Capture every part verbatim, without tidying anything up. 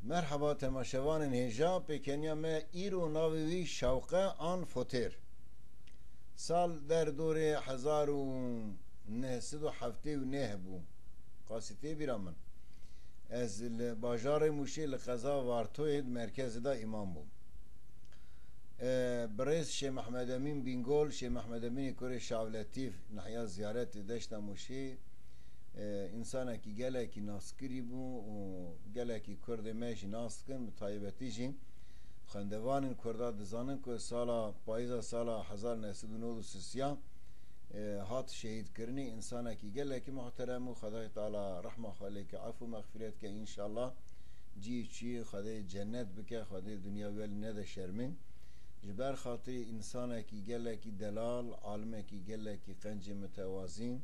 Merheba temaşevanên hêja, pêkeniya me îro navê wî Şewqe an Fotêr. Sal der dorê hezar û neh sed û heftê û neh bû. Qasî tê bîra min. Ez li bajarê Mûşê li qeza Vartoyê di merkezê de îmam bûm. E, birêz Şêx Mehmed Emîn Bîngol, Şêx Mehmed Emînê kurê Şav Letîf, nehiya ziyaretê deşta Mûşê, e, însanekî gelekî naskirî bû û gelekî Kurdê me jî nas dikin, bi taybetî jî xwendevanên Kurda dizanin ku sala payîza sala hezar neh sed û nod û sisiya, e, hat şehîdkirinê, însanekî gelekî muhterem û Xwedayê Teala rehma xwe lê ke, efû mexfîret ke înşallah. Cî çî Xwedê cennet bike, Xwedê dinya wî nede şermîn. Ji ber xatirî însanekî gelekî delal, alimekî gelekî qencî mitewazîn,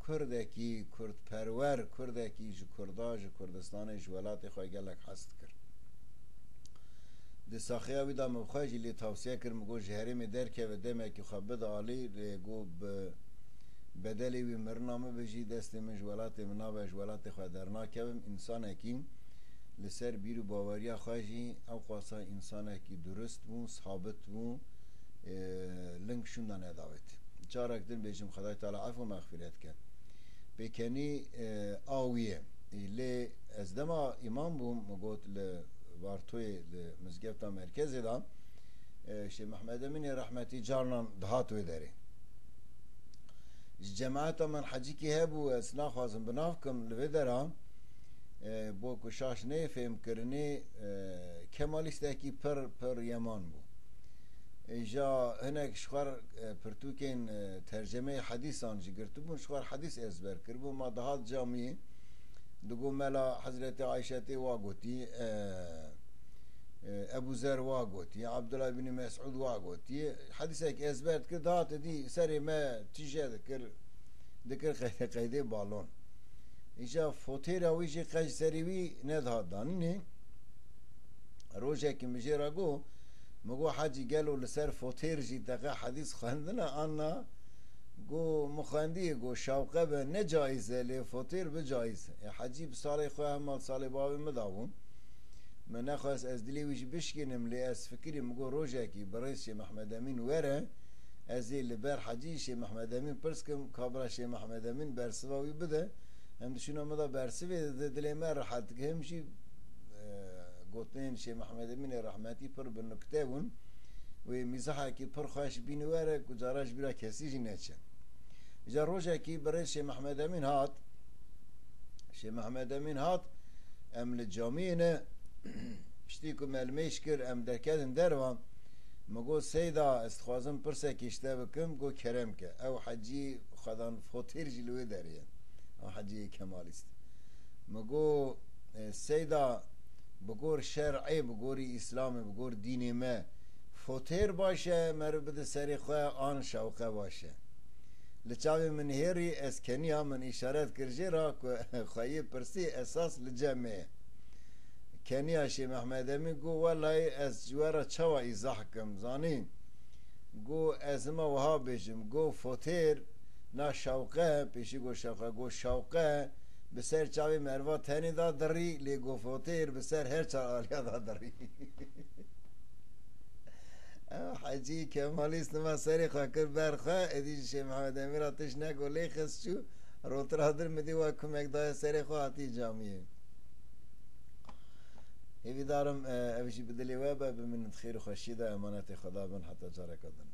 Kurdekî kurdperwer, Kurdekî ji Kurda, ji Kurdistanê, ji welatê xwe gelek hez dikir. Di saxiya wî de min bi xwe jî lê tavsiye kir, min got ji herêmê derkeve, demekî xwe bide alî, lê got bi bedelê wî mirina min be jî destê min ji welatê min nabe, ji welatê xwe dernakevim. Însanekî li ser bîr û baweriya xwe jî ewqasa însanekî durist bû, sabit bû, e, ling şûnda nedawêt. Carek din bêjim Xwedayê Teala efû mexfîret ke. Pêkenî, e, a wî ye. Lê ez dema îmam bûm, min got li Vartoyê, li mizgefta merkezê de, e, Şêx Mehmed Emînê rehmetî carnan dihat wê derê. Ji cemaeta min hecîkî hebû, ez naxwazim bi nav kim, li vê dera, e, bo ku şaş neyê fêhmkirinê, e, kemalîstekî pir, pir yeman bû. Îja hinek ji xwe, e, pirtûkên, e, tercemeyê hedîsan jî girtibûn, ji xwe hedîs ezber kiribû. Ma dihat camiyê, digot mela Hezretê Ayşetê wa gotî, e, e, Ebû Zer wa gotî, Abdullah bin Mesûd wa gotî. Hedîsek ezber dikir, dihat dî serê me tije dikir, dikir qeydê, qeydê balon. Îja fotêra wî jî qey ji serê wî nedihat danînê. Rojekî min jê re got, min got, "Hecî, gelo li ser fotêr jî te qe hedîs xwendine an na?" Got, "Min xwendiye," got, "şewqe be ne caiz e, lê fotêr bi caiz e." E, Hecî bi salê xwe hema salê bavê min da bûn. Min nexwest ez dilê wî jî bişkînim, lê ez fikirî, min got, "Rojekî birêz Şêx Mehmed Emîn were, ez ê li ber Hecî Şêx Mehmed Emîn pirs kim, kabira Şêx Mehmed Emîn bersiva wî bide." Hem di şûna me de bersivê dide, dilê me rehet dike, hem jî, e, gotinên Şêx Mehmed Emînê rehmetî pir bi nukte bûn. Wê mîzahekî pir xweş bîn were ku cara ji bîra kesî jî neçe. Îja rojekî birêz Şêx Mehmed Emîn hat. Şêx Mehmed Emîn hat, em li camiyê ne. Piştî ku me limêj kir, em derketin derva. Min got, "Seyda, ez dixwazim pirsekî ji te bikim." Got, "Kerem ke." Ew Hecî xwedan fotêr jî li wê derê ye. Ew Heciyê Kemalîst. Min got, "E, Seyda, bi gor şer'ê, bi gorî Îslamê, bi gor dînê me, fotêr baş e, meriv bide serê xwe, an şewqe baş e?" Li çavê min hêrî, ez keniya, min îşaret kir jê re ku xweyê pirsî esas li cem me ye. Keniya Şêx Mehmed Emîn got, "Welay ez ji we re çawa îzah kim, zanî?" Got, "Ez hima wiha bêjim, got fotêr, na şewqe, pêşî got şewqe, got şewqe, bi ser çavê merva tenê da dirî, lê got fotêr, bi ser her çar aliya da dirî." Ew Hecî Kemalîst nima serê xwe kir ber xwe, êdî ji Şêx Mehmed Emîn re tişt neko lê xist çû, rotira dir mi dî we kumek daye serê xwe hatî camiyê. Hêvîdarim, e, ev jî bi dilê we be, bimînin di xêr û xweşiyê de, emanetê Xweda bin heta careke din.